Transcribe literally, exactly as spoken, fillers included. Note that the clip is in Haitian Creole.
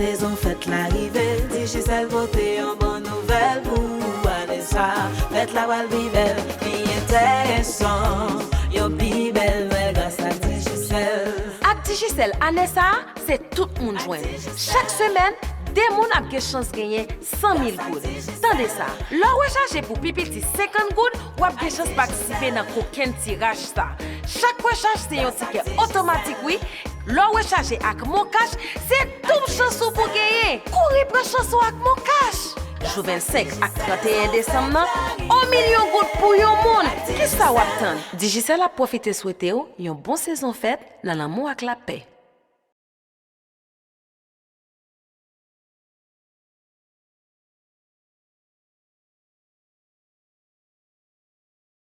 Sezon fèt la rive, Digicel pote yon bon nouvèl pou ou ane sa. Fèt la pral pi bèl, pi enteresan, yon pi bèl Nwèl gras ak Digicel. Ak Digicel ane sa a, se tout moun jwenn. Chak semèn, de moun ap gen chans genyen san mil goud. Tande sa, lè w rechaje pou pi piti senkant goud, w ap gen chans patisipe nan kokenn tiraj sa. Chak rechaj se yon tikè otomatik, wi. Lè w rechaje ak MonCash, se doub chans ou pou genyen. Kouri pran chans ou ak MonCash! Jou vennsenk ak tranteyen desanm nan, yon milyon goud pou yon moun. Kisa w ap tann? Digicel ap pwofite swete w yon bon sezon fèt nan lanmou ak lapè.